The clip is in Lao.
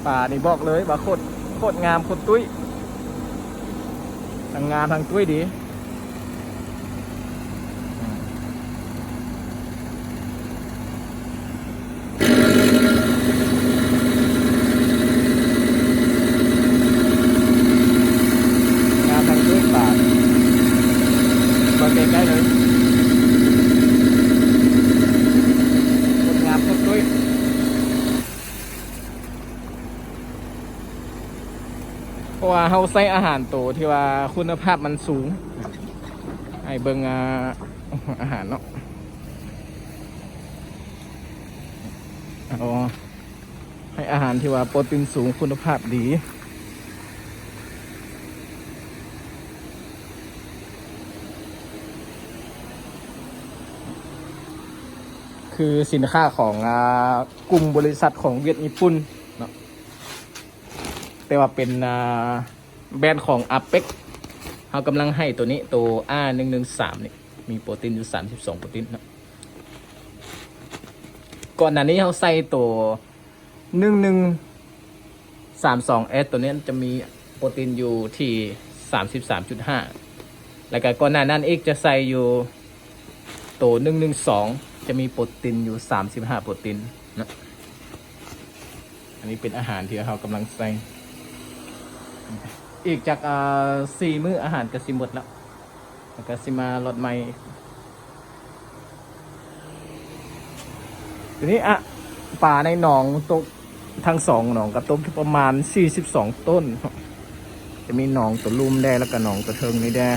ປານີ້ບອກເລີຍວ່າໂຄດ ໂຄດງາມ ໂຄດຕຸ້ຍ ທັງງາມທັງຕຸ້ຍດີ. ງາມທັງຕຸ້ຍປາ ເບິ່ງໃກ້ໆເລີຍ ໂຄດງາມໂຄດຕຸ້ຍ. ເພາະວ່າເຮົາໃຊ້ອາຫານໂຕທີ່ວ່າຄຸນນະພາບມັນສູງ. ໃຫ້ເບິ່ງ ອ່າ ອາຫານເນາະ. ອໍ ໃຫ້ອາຫານທີ່ວ່າໂປຣຕີນສູງ ຄຸນນະພາບດີ ຄືສິນຄ້າຂອງ ອ່າ ກຸ່ມບໍລິສັດຂອງຫວຽດຍີ່ປຸ່ນເນາະ ແຕ່ວ່າເປັນ ອ່າ ແບຣນຂອງອາເປັກ. ເຮົາກຳລັງໃຫ້ໂຕນີ້ ໂຕ ອາ ໜຶ່ງໜຶ່ງສາມ ນີ້ ມີໂປຣຕີນຢູ່ສາມສິບສອງໂປຣຕີນເນາະ. ກ່ອນໜ້ານີ້ເຮົາໃສ່ໂຕ ໜຶ່ງໜຶ່ງສາມສອງເອສ ໂຕນີ້ຈະມີໂປຣຕີນຢູ່ທີ່ສາມສິບສາມຈຸດຫ້າ ແລ້ວກໍກ່ອນໜ້ານັ້ນອີກຈະໃສ່ຢູ່ໂຕ ໜຶ່ງໜຶ່ງສອງ ຈະມີໂປຣຕີນຢູ່ສາມສິບຫ້າໂປຣຕີນເນາະ. ອັນນີ້ເປັນອາຫານທີ່ເຮົາກຳລັງໃສ່ ອີກຈັກ ອ່າ ສີ່ມື້ອາຫານກໍຊິໝົດແລ້ວ ແລ້ວກໍຊິມາລັອດໃໝ່. ທີນີ້ ອະ ປາໃນໜອງຕົກ ທັງສອງໜອງກໍຕົກຢູ່ປະມານສີ່ສິບສອງໂຕນ. ຈະມີໜອງຕົວລຸ່ມແດ່ ແລ້ວກໍໜອງຕົວເທິງນີ້ແດ່.